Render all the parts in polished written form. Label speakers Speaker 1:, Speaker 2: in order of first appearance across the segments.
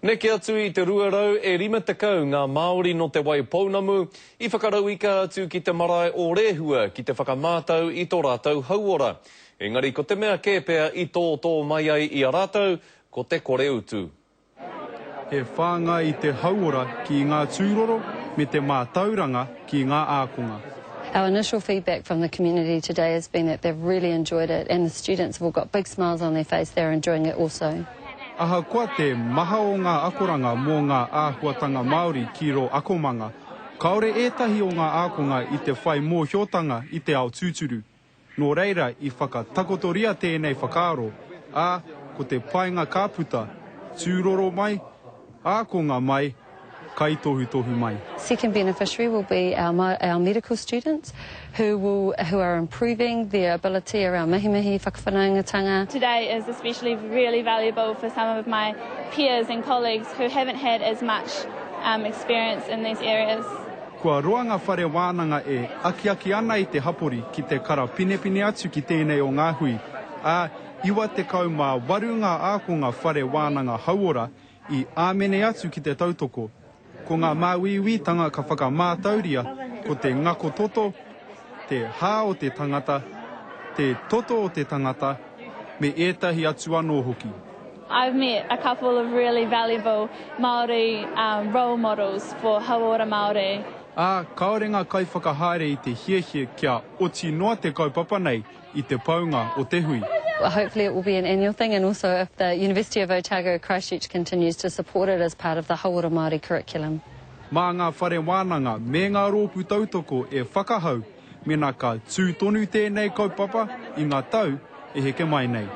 Speaker 1: Neke atu i te 200 e 50 ngā Māori nō Te Waipounamu i whakarauika atu ki te marae o Rehua ki te whakamātau i tō rātou hauora. Engari ko te mea kē pea i tōtō mai ai i a rātou, ko te kore utu.
Speaker 2: He whāngai i te hauora ki ngā tūroro me te mātauranga ki ngā ākonga.
Speaker 3: Our initial feedback from the community today has been that they've really enjoyed it and the students have all got big smiles on their face, they're enjoying it also.
Speaker 2: Ahakoa te maha o ngā akoranga mō ngā āhuatanga Māori ki rō akomanga, kāore ētahi o ngā ākonga i te whai mōhiotanga i te ao tūturu. Nō reira i whakatakotoria tēnei whakaaro, ā, ko te painga ka puta, tūroro mai, ākonga mai, kaitohutohu mai.
Speaker 3: Second beneficiary will be our, our medical students who will, who are improving their ability around mihimihi, whakawhanaungatanga.
Speaker 4: Today is especially really valuable for some of my peers and colleagues who haven't had as much um, experience in these areas.
Speaker 2: Kua roa ngā whare wānanga e akiaki ana i te hapori ki te karapinepine atu ki tēnei o ngā hui, ā, 98 ngā ākonga whare wānanga hauora i āmene atu ki te tautoko. Ko ngā māuiuitanga ka whakamātauria ko te ngako toto, te hā o te tangata, te toto o te tangata, me ētahi atu anō hoki.
Speaker 4: I've met a couple of really valuable Māori um, role models for hauora Māori.
Speaker 2: Ā, kāore ngā kaiwhakahaere i te hiahia kia oti noa te kaupapa nei i te paunga o te hui.
Speaker 3: Hopefully it will be an annual thing and also if the University of Otago Christchurch continues to support it as part of the Hauora Māori curriculum.
Speaker 2: Mā ngā whare wānanga me ngā rōpū tautoko e whakahau mēnā ka tū tonu tēnei kaupapa i ngā tau e heke mai nei.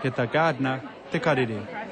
Speaker 2: Heta Gardiner, Te Karere.